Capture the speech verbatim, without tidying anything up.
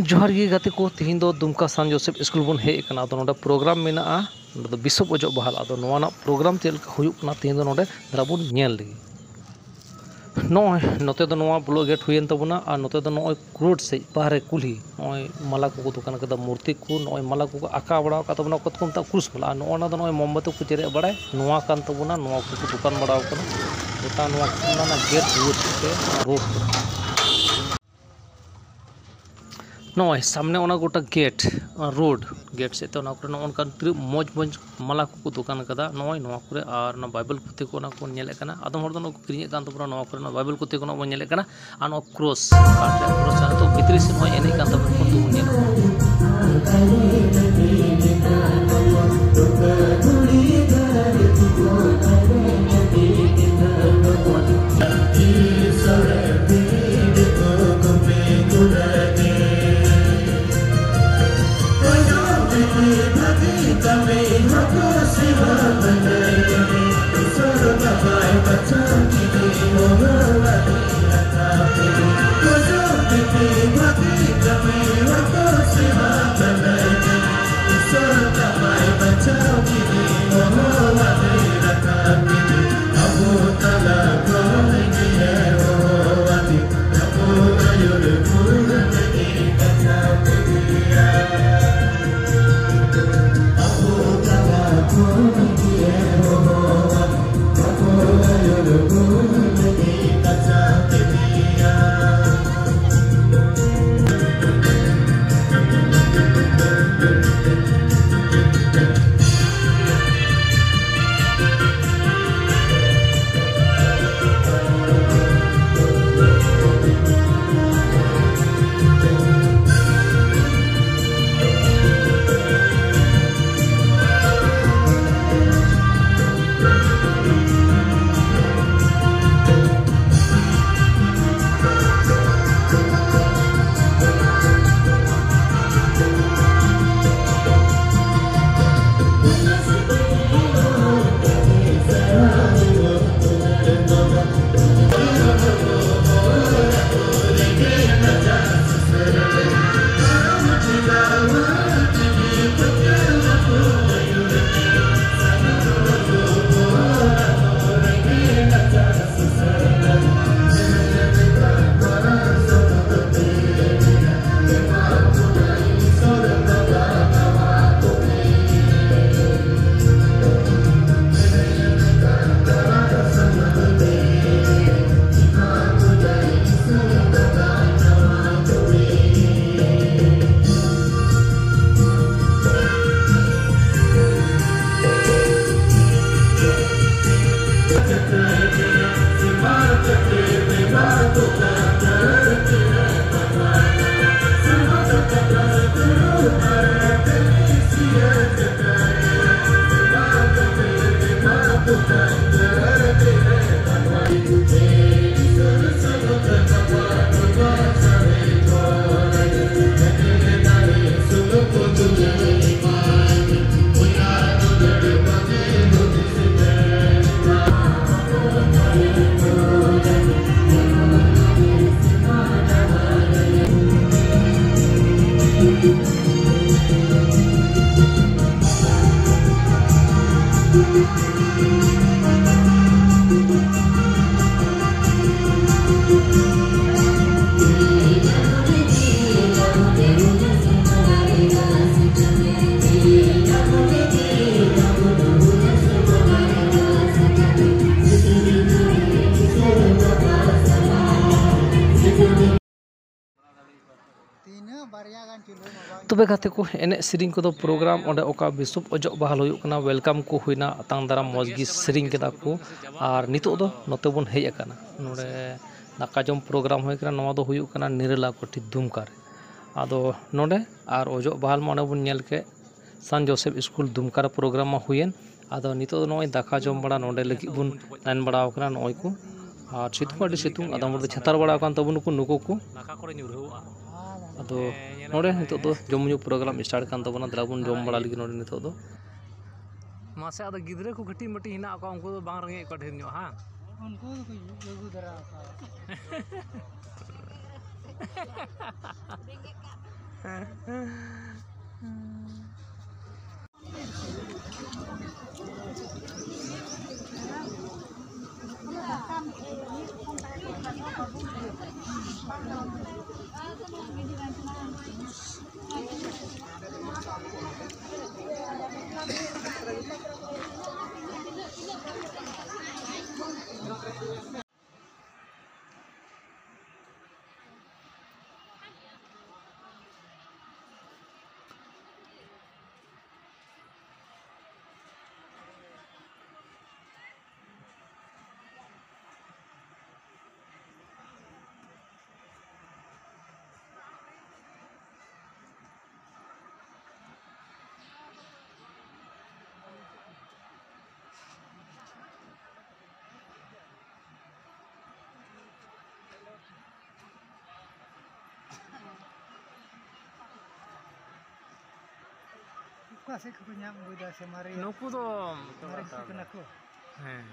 ᱡᱚᱦᱟᱨ ᱜᱮ ᱜᱟᱛᱮ ᱠᱚ, ᱛᱤᱦᱤᱧ ᱫᱚ ᱫᱩᱢᱠᱟ ᱥᱟᱱ ᱡᱳᱥᱮᱯ ᱥᱠᱩᱞ ᱵᱚᱱ ᱦᱮᱡ ᱟᱠᱟᱱᱟ᱾ ᱟᱫᱚ ᱱᱚᱰᱮ ᱯᱨᱳᱜᱨᱟᱢ ᱢᱮᱱᱟᱜᱼᱟ, ᱱᱚᱰᱮ ᱫᱚ ᱵᱤᱥᱚᱯ ᱚᱡᱚᱜ ᱵᱟᱦᱟᱞ᱾ ᱟᱫᱚ ᱱᱚᱣᱟ ᱨᱮᱱᱟᱜ ᱯᱨᱳᱜᱨᱟᱢ ᱪᱮᱫ ᱞᱮᱠᱟ ᱦᱩᱭᱩᱜ ᱠᱟᱱᱟ, ᱛᱤᱦᱤᱧ ᱫᱚ ᱱᱚᱰᱮ ᱫᱷᱟᱨᱟ ᱵᱚᱱ ᱧᱮᱞ ᱞᱮᱜᱮ᱾ ᱱᱚᱜᱼᱚᱭ ᱱᱚᱛᱮ ᱫᱚ ᱱᱚᱣᱟ ᱵᱞᱚᱠ ᱜᱮᱴ ᱦᱩᱭᱮᱱ ᱛᱟᱵᱚᱱᱟ, ᱟᱨ ᱱᱚᱛᱮ ᱫᱚ ᱱᱚᱜᱼᱚᱭ ᱨᱳᱰ ᱥᱮᱫ ᱵᱟᱦᱨᱮ ᱠᱩᱞᱦᱤ, ᱱᱚᱜᱼᱚᱭ ᱢᱟᱞᱟ ᱠᱚᱠᱚ ᱫᱚᱠᱟᱱ ᱠᱟᱫᱟ, ᱢᱩᱨᱛᱤ ᱠᱚ, ᱱᱚᱜᱼᱚᱭ ᱢᱟᱞᱟ ᱠᱚᱠᱚ ᱟᱸᱠᱟᱣ ᱵᱟᱲᱟ ᱟᱠᱟᱫ ᱛᱟᱵᱚᱱᱟ, ᱚᱠᱟ ᱫᱚᱠᱚ ᱢᱮᱛᱟᱜᱼᱟ ᱠᱨᱩᱥ ᱢᱟᱞᱟ᱾ ᱟᱨ ᱱᱚᱜᱼᱚ ᱱᱟ ᱫᱚ ᱱᱚᱜᱼᱚᱭ ᱢᱳᱢᱵᱟᱛᱤ ᱠᱚ ᱡᱮᱨᱮᱫ ᱵᱟᱲᱟᱭ, ᱱᱚᱣᱟ ᱠᱟᱱ ᱛᱟᱵᱚᱱᱟ, ᱱᱚᱣᱟ ᱠᱚᱠᱚ ᱫᱚᱠᱟᱱ ᱵᱟᱲᱟ ᱟᱠᱟᱫᱟ᱾ ᱜᱚᱴᱟ ᱱᱚᱣᱟ ᱠᱚ ᱚᱱᱟ ᱜᱮᱴ ᱨᱩᱣᱟᱹᱲ ᱥᱮᱫ ᱛᱮ ᱨᱳᱰ ᱠᱚ᱾ ᱱᱚᱜᱼᱚᱭ ᱥᱟᱢᱱᱮ ᱚᱱᱟ ᱜᱚᱴᱟ ᱜᱮᱴ, ᱨᱳᱰ ᱜᱮᱴ ᱥᱮᱫ ᱛᱮ ᱚᱱᱟ ᱠᱚᱨᱮ ᱱᱚᱜᱼᱚ ᱱᱚᱝᱠᱟᱱ ᱛᱤᱱᱟᱹᱜ ᱢᱚᱡᱽ ᱢᱚᱡᱽ ᱢᱟᱞᱟ ᱠᱚᱠᱚ ᱫᱚᱠᱟᱱ ᱠᱟᱫᱟ, ᱱᱚᱜᱼᱚᱭ ᱱᱚᱣᱟ ᱠᱚᱨᱮ᱾ ᱟᱨ ᱚᱱᱟ ᱵᱟᱭᱵᱮᱞ ᱯᱩᱛᱷᱤ ᱠᱚ ᱚᱱᱟ ᱠᱚ ᱧᱮᱞᱮᱫ ᱠᱟᱱᱟ᱾ ᱟᱫᱚᱢ ᱦᱚᱲ ᱫᱚ ᱱᱚᱣᱟ ᱠᱚ ᱠᱤᱨᱤᱧᱮᱫ ᱠᱟᱱ ᱛᱟᱵᱚᱱᱟ, ᱱᱚᱣᱟ ᱠᱚᱨᱮ ᱱᱚᱣᱟ ᱵᱟᱭᱵᱮᱞ ᱯᱩᱛᱷᱤ ᱠᱚ ᱱᱚᱜᱼᱚᱭ ᱵᱚᱱ ᱧᱮᱞᱮᱫ ᱠᱟᱱᱟ᱾ ᱟᱨ ᱱᱚᱣᱟ ᱠᱨᱚᱥ, ᱠᱟᱴ ᱨᱮᱭᱟᱜ ᱠᱨᱚᱥ, ᱟᱨ ᱱᱤᱛᱚᱜ ᱵᱷᱤᱛᱨᱤ ᱥᱮᱫ ᱱᱚᱜᱼᱚᱭ ᱮᱱᱮᱡ ᱠᱟᱱ ᱛᱟᱵᱚᱱᱟ, ᱩᱱᱠᱩ ᱵᱚᱱ ᱧᱮᱞ ᱠᱚᱣᱟ᱾ ᱛᱤᱱᱟᱹᱜ ᱵᱟᱨᱭᱟ ᱜᱟᱱ ᱪᱩᱞᱦᱟᱹ ᱢᱟ ᱵᱟᱝ᱾ ᱛᱚᱵᱮ ᱜᱟᱛᱮ ᱠᱚ, ᱮᱱᱮᱡ ᱥᱮᱨᱮᱧ ᱠᱚᱫᱚ ᱯᱨᱳᱜᱨᱟᱢ ᱚᱸᱰᱮ ᱚᱠᱟ ᱵᱤᱥᱩᱵ ᱚᱡᱚᱜ ᱵᱟᱦᱟᱞ ᱦᱩᱭᱩᱜ ᱠᱟᱱᱟ, ᱳᱭᱮᱞᱠᱟᱢ ᱠᱚ ᱦᱩᱭᱱᱟ, ᱟᱛᱟᱝ ᱫᱟᱨᱟᱢ ᱢᱚᱡᱽ ᱜᱮ ᱥᱮᱨᱮᱧ ᱠᱮᱫᱟ ᱠᱚ᱾ ᱟᱨ ᱱᱤᱛᱚᱜ ᱫᱚ ᱱᱚᱛᱮ ᱵᱚᱱ ᱦᱮᱡ ᱟᱠᱟᱱᱟ, ᱱᱚᱰᱮ ᱫᱟᱠᱟ ᱡᱚᱢ ᱯᱨᱳᱜᱨᱟᱢ ᱦᱩᱭ ᱠᱟᱱᱟ᱾ ᱱᱚᱣᱟ ᱫᱚ ᱦᱩᱭᱩᱜ ᱠᱟᱱᱟ ᱱᱤᱨᱟᱞᱟ ᱠᱚᱴᱷᱤ ᱫᱩᱢᱠᱟ ᱨᱮ᱾ ᱟᱫᱚ ᱱᱚᱰᱮ ᱟᱨ ᱚᱡᱚᱜ ᱵᱟᱦᱟᱞ ᱢᱟ ᱚᱸᱰᱮ ᱵᱚᱱ ᱧᱮᱞ ᱠᱮᱫ, ᱥᱟᱱ ᱡᱳᱥᱮᱯ ᱥᱠᱩᱞ ᱫᱩᱢᱠᱟ ᱨᱮ ᱯᱨᱳᱜᱨᱟᱢ ᱢᱟ ᱦᱩᱭᱮᱱ᱾ ᱟᱫᱚ ᱱᱤᱛᱚᱜ ᱫᱚ ᱱᱚᱜᱼᱚᱭ ᱫᱟᱠᱟ ᱡᱚᱢ ᱵᱟᱲᱟ ᱱᱚᱰᱮ ᱞᱟᱹᱜᱤᱫ ᱵᱚᱱ ᱞᱟᱭᱤᱱ ᱵᱟᱲᱟ ᱟᱠᱟᱱᱟ᱾ ᱱᱚᱜᱼᱚᱭ ᱠᱚ, ᱟᱨ ᱥᱤᱛᱩᱝ ᱟᱹᱰᱤ ᱥᱤᱛᱩᱝ, ᱟᱫᱚᱢ ᱦᱚᱲ ᱫᱚ ᱪᱷᱟᱛᱟᱨ ᱵᱟᱲᱟ ᱟᱠᱟᱱ ᱛᱟᱵᱚᱱ ᱱᱩᱠᱩ, ᱱᱩᱠᱩ ᱠᱚ᱾ ᱟᱫᱚ ᱱᱚᱰᱮ ᱱᱤᱛᱚᱜ ᱫᱚ ᱡᱚᱢ ᱧᱩ ᱯᱨᱳᱜᱨᱟᱢ ᱥᱴᱟᱨᱴ ᱠᱟᱱ ᱛᱟᱵᱚᱱᱟ᱾ ᱫᱮᱞᱟ ᱵᱚᱱ ᱡᱚᱢ ᱵᱟᱲᱟ ᱞᱟᱹᱜᱤᱫ ᱱᱚᱰᱮ ᱱᱤᱛᱚᱜ ᱫᱚ᱾ ᱢᱟᱥᱮ, ᱟᱫᱚ ᱜᱤᱫᱽᱨᱟᱹ ᱠᱚ ᱠᱟᱹᱴᱤᱡ ᱢᱟᱹᱴᱤᱡ ᱦᱮᱱᱟᱜ ᱠᱚᱣᱟ, ᱩᱱᱠᱩ ᱫᱚ ᱵᱟᱝ ᱨᱮᱸᱜᱮᱡ ᱠᱚᱣᱟ ᱰᱷᱮᱨ ᱧᱚᱜ, ᱦᱟᱸ? ᱩᱱᱠᱩ ᱫᱚᱠᱚ ᱟᱹᱜᱩ ᱫᱟᱨᱟ ᱟᱠᱟᱫ᱾ ᱚᱠᱟ ᱥᱮᱫ ᱠᱷᱚᱱ ᱠᱚ ᱧᱟᱢ ᱟᱹᱜᱩᱭᱮᱫᱟ ᱥᱮ ᱢᱟᱨᱮ? ᱱᱩᱠᱩ ᱫᱚ ᱢᱟᱨᱮ ᱠᱚ ᱠᱟᱱᱟ ᱠᱚ? ᱦᱮᱸ᱾